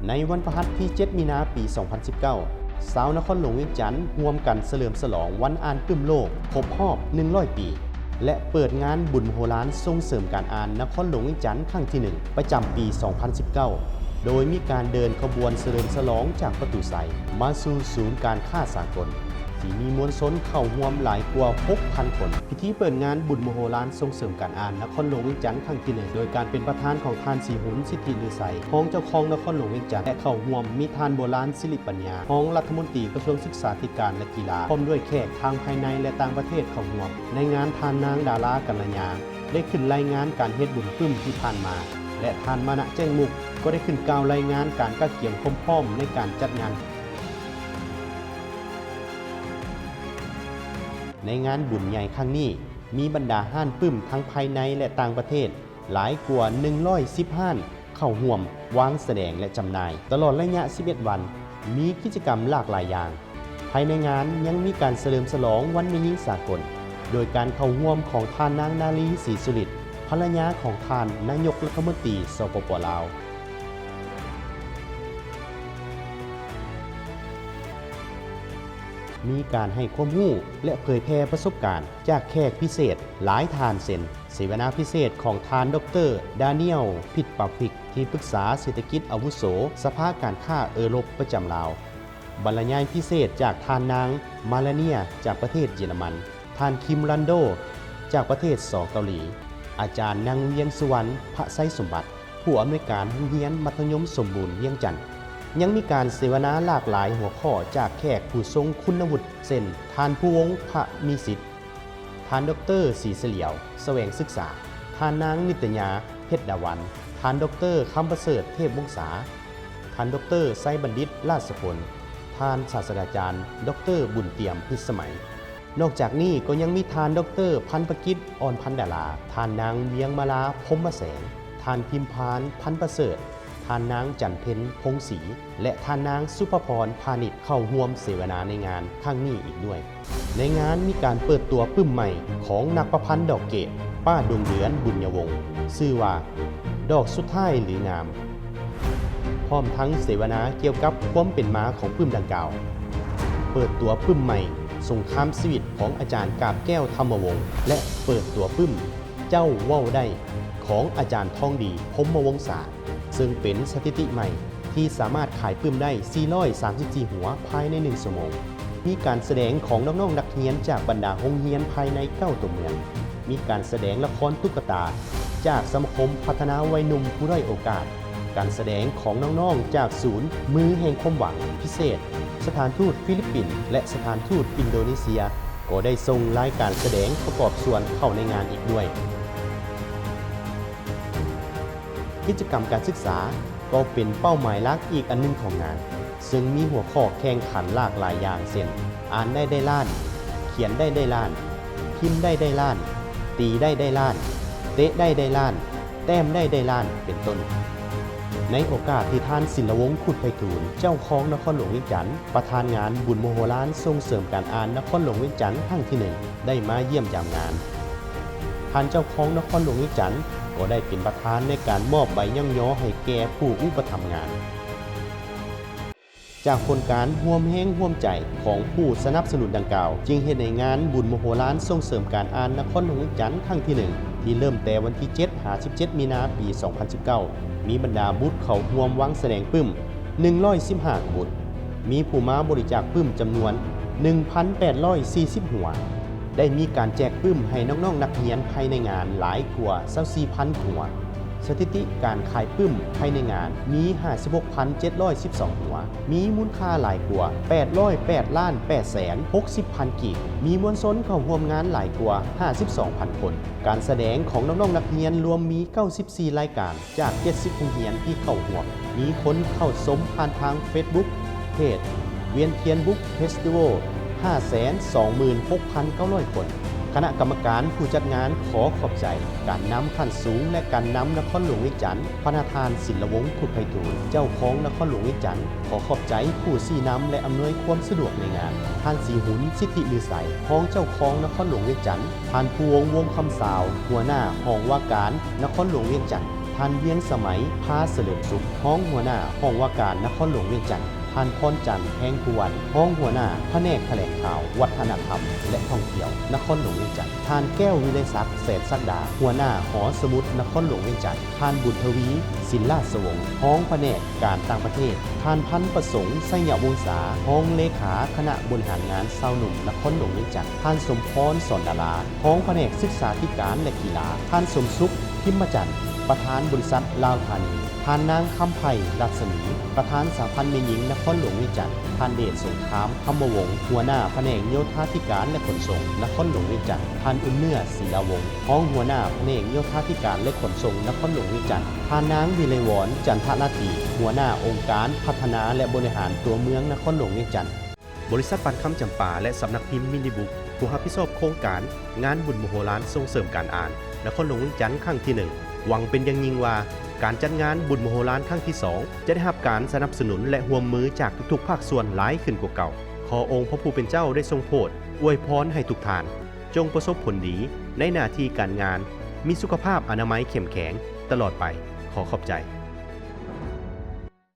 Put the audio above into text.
ໃນວັນພະຫັດທີເຈັດ ມີນາ ປີສອງພັນສິບເກົ້າ ຊາວນະຄອນຫຼວງວຽງຈັນຮ່ວມກັນສະເຫຼີມສະຫຼອງວັນອ່ານປຶ້ມໂລກຄົບຮອບໜຶ່ງຮ້ອຍປີ ແລະ ເປີດງານບຸນມະໂຫລານສົ່ງເສີມການອ່ານນະຄອນຫຼວງວຽງຈັນຄັ້ງທີໜຶ່ງ ປະຈຳປີສອງພັນສິບເກົ້າ ໂດຍມີການເດີນຂະບວນສະເຫຼີມສະຫຼອງຈາກປະຕູໄຊມາສູ່ສູນການຄ້າສາກົນ ທີ່ມີມວນຊົນເຂົ້າຮ່ວມຫຼາຍກວ່າຫົກພັນຄົນ. ພິທີເປີດງານບຸນມະໂຫລານສົ່ງເສີມການອ່ານນະຄອນຫຼວງວຽງຈັນຄັ້ງທີໜຶ່ງ ໂດຍການເປັນປະທານຂອງທ່ານ ສີຫຸນ ສິດທິລືໄຊ ຮອງເຈົ້າຄອງນະຄອນຫຼວງວຽງຈັນ ແລະ ເຂົ້າຮ່ວມມີທ່ານ ບົວລານ ສິລິປັນຍາ ຮອງລັດຖະມົນຕີກະຊວງສຶກສາທິການ ແລະ ກິລາ ພ້ອມດ້ວຍແຂກທັງພາຍໃນ ແລະ ຕ່າງປະເທດເຂົ້າຮ່ວມ. ໃນງານ ທ່ານນາງ ດາລາ ກັນລະຍາ ໄດ້ຂຶ້ນລາຍງານການເຮັດບຸນປຶ້ມທີ່ຜ່ານມາ ແລະ ທ່ານ ມານະ ແຈ້ງມຸກ ກໍໄດ້ຂຶ້ນກ່າວລາຍງານການກະກຽມຄວາມພ້ອມໃນການຈັດງານ. ໃນງານບຸນໃຫຍ່ຄັ້ງນີ້ ມີບັນດາຮ້ານປຶ້ມທັງພາຍໃນ ແລະ ຕ່າງປະເທດຫຼາຍກວ່າໜຶ່ງຮ້ອຍສິບຮ້ານເຂົ້າຮ່ວມວາງສະແດງ ແລະ ຈຳໜ່າຍ. ຕະຫຼອດໄລຍະສິບເອັດວັນ ມີກິດຈະກຳຫຼາກຫຼາຍຢ່າງ. ພາຍໃນງານຍັງມີການສະເຫຼີມສະຫຼອງວັນແມ່ຍິງສາກົນ ໂດຍການເຂົ້າຮ່ວມຂອງທ່ານນາງ ນາລີ ສີສຸລິດ ພັນລະຍາຂອງທ່ານນາຍົກລັດຖະມົນຕີ ສປປ ລາວ. ມີການໃຫ້ຄວາມຮູ້ ແລະ ເຜີຍແຜ່ປະສົບການຈາກແຂກພິເສດຫຼາຍທ່ານ ເຊັ່ນ ເສວະນາພິເສດຂອງທ່ານ ດຣ ດານຽວ ພິດປາຟິກ ທີ່ປຶກສາເສດຖະກິດອາວຸໂສ ສະພາການຄ້າເອີຣົບປະຈຳລາວ, ບັນລະຍາຍພິເສດຈາກທ່ານນາງ ມາລາເນຍ ຈາກປະເທດເຢຍລະມັນ, ທ່ານ ຄິມ ລັນໂດ ຈາກປະເທດ ສ ເກົາຫຼີ, ອາຈານ ນາງ ວຽງສຸວັນ ພະໄຊສົມບັດ ຜູ້ອຳນວຍການໂຮງຮຽນມັດທະຍົມສົມບູນວຽງຈັນ. ຍັງມີການເສວະນາຫຼາກຫຼາຍຫົວຂໍ້ຈາກແຂກຜູ້ຊົງຄຸນນະວຸດ ເຊັ່ນ ທ່ານ ພູວົງ ພະມີສິດ, ທ່ານ ດຣ ສີສະຫຼຽວ ສະແຫວງສຶກສາ, ທ່ານນາງ ນິດຕະຍາ ເພັດດາວັນ, ທ່ານ ດຣ ຄຳປະເສີດ ເທບວົງສາ, ທ່ານ ດຣ ໄຊບັນດິດ ລາດສະພົນ, ທ່ານສາດສະດາຈານ ດຣ ບຸນຕຽມ ພິດສະໄໝ. ນອກຈາກນີ້ກໍຍັງມີທ່ານ ດຣ ພັນປະກິດ ອ່ອນພັນດາລາ, ທ່ານນາງ ວຽງມາລາ ພົມມະແສງ, ທ່ານ ພິມພານ ພັນປະເສີດ, ທ່ານນາງ ຈັນເພັນ ພົງສີ ແລະ ທ່ານນາງ ສຸພະພອນ ພານິດ ເຂົ້າຮ່ວມເສວະນາໃນງານຄັ້ງນີ້ອີກດ້ວຍ. ໃນງານມີການເປີດຕົວປຶ້ມໃໝ່ຂອງນັກປະພັນດອກເກດ ປ້າ ດວງເດືອນ ບຸນຍະວົງ ຊື່ວ່າ ດອກສຸດທ້າຍຫຼືງາມ ພ້ອມທັງເສວະນາກ່ຽວກັບຄວາມເປັນມາຂອງປຶ້ມດັ່ງກ່າວ, ເປີດຕົວປຶ້ມໃໝ່ ສົງຄາມຊີວິດຂອງອາຈານ ກາບແກ້ວ ທຳມະວົງ ແລະ ເປີດຕົວປຶ້ມ ເຈົ້າເວົ້າໄດ້ ຂອງອາຈານ ທອງດີ ພົມມະວົງສາ ເຊິ່ງເປັນສະຖິຕິໃໝ່ທີ່ສາມາດຂາຍປຶ້ມໄດ້ສີ່ຮ້ອຍສາມສິບສີ່ຫົວພາຍໃນໜຶ່ງຊົ່ວໂມງ. ມີການສະແດງຂອງນ້ອງໆນັກຮຽນຈາກບັນດາໂຮງຮຽນພາຍໃນເກົ້າຕົວເມືອງ, ມີການສະແດງລະຄອນຕຸກກະຕາຈາກສະມາຄົມພັດທະນາໄວໜຸ່ມຜູ້ດ້ອຍໂອກາດ, ການສະແດງຂອງນ້ອງໆຈາກສູນມືແຫ່ງຄວາມຫວັງພິເສດ, ສະຖານທູດຟີລິບປິນ ແລະ ສະຖານທູດອິນໂດເນເຊຍ ກໍໄດ້ສົ່ງລາຍການສະແດງປະກອບສ່ວນເຂົ້າໃນງານອີກດ້ວຍ. ກິດຈະກຳການສຶກສາກໍເປັນເປົ້າໝາຍຫຼັກອີກອັນໜຶ່ງຂອງງານ, ເຊິ່ງມີຫົວຂໍ້ແຂ່ງຂັນຫຼາກຫຼາຍຢ່າງ ເຊັ່ນ ອ່ານໄດ້ໄດ້ລ້ານ, ຂຽນໄດ້ໄດ້ລ້ານ, ພິມໄດ້ໄດ້ລ້ານ, ຕີໄດ້ໄດ້ລ້ານ, ເຕະໄດ້ໄດ້ລ້ານ, ແຕ້ມໄດ້ໄດ້ລ້ານ ເປັນຕົ້ນ. ໃນໂອກາດທີ່ທ່ານ ສິນລະວົງ ຄຸດໄພທູນ ເຈົ້າຄອງນະຄອນຫຼວງວຽງຈັນ ປະທານງານບຸນມະໂຫລານສົ່ງເສີມການອ່ານນະຄອນຫຼວງວຽງຈັນຄັ້ງທີໜຶ່ງ ໄດ້ມາຢ້ຽມຢາມງານ, ທ່ານເຈົ້າຄອງນະຄອນຫຼວງວຽງຈັນ ກໍໄດ້ເປັນປະທານໃນການມອບໃບຍ້ອງຍໍໃຫ້ແກ່ຜູ້ອຸປະຖຳງານ. ຈາກຜົນການຮ່ວມແຮງຮ່ວມໃຈຂອງຜູ້ສະໜັບສະໜູນດັ່ງກ່າວ ຈຶ່ງເຮັດໃຫ້ງານບຸນມະໂຫລານສົ່ງເສີມການອ່ານນະຄອນຫຼວງວຽງຈັນຄັ້ງທີໜຶ່ງ ທີ່ເລີ່ມແຕ່ວັນທີເຈັດ ຫາ ສິບເຈັດ ມີນາ ປີສອງພັນສິບເກົ້າ ມີບັນດາບຸດເຂົ້າຮ່ວມວາງສະແດງປຶ້ມ ໜຶ່ງຮ້ອຍສິບຫ້າຂະບຸດ, ມີຜູ້ມາບໍລິຈາກປຶ້ມຈຳນວນ ໜຶ່ງພັນແປດຮ້ອຍສີ່ສິບຫົວ, ໄດ້ມີການແຈກປຶ້ມໃຫ້ນ້ອງໆນັກຮຽນພາຍໃນງານຫຼາຍກວ່າຊາວສີ່ພັນຫົວ, ສະຖິຕິການຂາຍປຶ້ມພາຍໃນງານມີຫ້າສິບຫົກພັນເຈັດຮ້ອຍສິບສອງຫົວ, ມີມູນຄ່າຫຼາຍກວ່າແປດຮ້ອຍແປດລ້ານແປດແສນຫົກສິບພັນກີບ, ມີມວນຊົນເຂົ້າຮ່ວມງານຫຼາຍກວ່າຫ້າສິບສອງພັນຄົນ. ການສະແດງຂອງນ້ອງໆນັກຮຽນລວມມີເກົ້າສິບສີ່ລາຍການ ຈາກເຈັດສິບໂຮງຮຽນທີ່ເຂົ້າຮ່ວມ, ມີຄົນເຂົ້າຊົມຜ່ານທາງເຟສບຸກ ເພຈ ວຽນທຽນບຸກເຟສຕິວອລ ຫ້າແສນສອງໝື່ນຫົກພັນເກົ້າຮ້ອຍຄົນ. ຄະນະກຳມະການຜູ້ຈັດງານຂໍຂອບໃຈການນຳຂັ້ນສູງ ແລະ ການນຳນະຄອນຫຼວງວຽງຈັນ, ພະນະທ່ານ ສິນລະວົງ ຄຸດໄພທູນ ເຈົ້າຄອງນະຄອນຫຼວງວຽງຈັນ, ຂໍຂອບໃຈຜູ້ຊີ້ນຳ ແລະ ອຳນວຍຄວາມສະດວກໃນງານ, ທ່ານ ສີຫຸນ ສິດທິລືໄຊ ຮອງເຈົ້າຄອງນະຄອນຫຼວງວຽງຈັນ, ທ່ານ ພູວົງ ວົງຄຳຊາວ ຫົວໜ້າຫ້ອງວ່າການນະຄອນຫຼວງວຽງຈັນ. ທ່ານ ວຽງສະໄໝ ພາສະເຫຼີມສຸກ ຮອງຫົວໜ້າຫ້ອງວ່າການນະຄອນຫຼວງວຽງຈັນ, ທ່ານ ພອນຈັນ ແພງພູວັນ ຮອງຫົວໜ້າພະແນກຖະແຫຼງຂ່າວ, ວັດທະນະທຳ ແລະ ທ່ອງທ່ຽວນະຄອນຫຼວງວຽງຈັນ, ທ່ານ ແກ້ວວິໄລສັກ ແສນສັກດາ ຫົວໜ້າຫໍສະໝຸດນະຄອນຫຼວງວຽງຈັນ, ທ່ານ ບຸນທະວີ ສິນລາຊະວົງ ຮອງພະແນກການຕ່າງປະເທດ, ທ່ານ ພັນປະສົງ ໄຊຍະວົງສາ ຮອງເລຂາຄະນະບໍລິຫານງານຊາວໜຸ່ມນະຄອນຫຼວງວຽງຈັນ, ທ່ານ ສົມພອນ ສອນດາລາ ຮອງພະແນກສຶກສາທິການ ແລະ ກິລາ, ທ່ານ ສົມສຸກ ພິມມະຈັນ ປະທານບໍລິສັດລາວທານີ, ທ່ານ ນາງ ຄຳໄພ ລັດສະໝີ ປະທານສະຫະພັນແມ່ຍິງນະຄອນຫຼວງວຽງຈັນ, ທ່ານ ເດດສົງຄາມ ຄຳມະວົງ ຫົວໜ້າພະແນກໂຍທາທິການ ແລະ ຂົນສົ່ງນະຄອນຫຼວງວຽງຈັນ, ທ່ານ ອຸ່ນເນື້ອ ສີລາວົງ ຮອງຫົວໜ້າພະແນກໂຍທາທິການ ແລະ ຂົນສົ່ງນະຄອນຫຼວງວຽງຈັນ, ທ່ານ ນາງ ວິໄລວອນ ຈັນທະລາຕີ ຫົວໜ້າອົງການພັດທະນາ ແລະ ບໍລິຫານຕົວເມືອງນະຄອນຫຼວງວຽງຈັນ. ບໍລິສັດປານຄຳຈຳປາ ແລະ ສຳນັກພິມມິນິບຸກ ຜູ້ຮັບຜິດຊອບໂຄງການງານບຸນມະໂຫລານສົ່ງເສີມການອ່ານນະຄອນຫຼວງວຽງຈັນຄັ້ງທີໜຶ່ງ ຫວັງເປັນຢ່າງຍິ່ງວ່າ ການຈັດງານບຸນມະໂຫລານຄັ້ງທີສອງ ຈະໄດ້ຮັບການສະໜັບສະໜູນ ແລະ ຮ່ວມມືຈາກທຸກໆພາກສ່ວນຫຼາຍຂຶ້ນກວ່າເກົ່າ. ຂໍອົງພະຜູ້ເປັນເຈົ້າໄດ້ຊົງໂພດອວຍພອນໃຫ້ທຸກທ່ານ ຈົ່ງປະສົບຜົນດີໃນໜ້າທີ່ການງານ, ມີສຸຂະພາບອະນາໄມເຂັ້ມແຂງຕະຫຼອດໄປ. ຂໍຂອບໃຈ.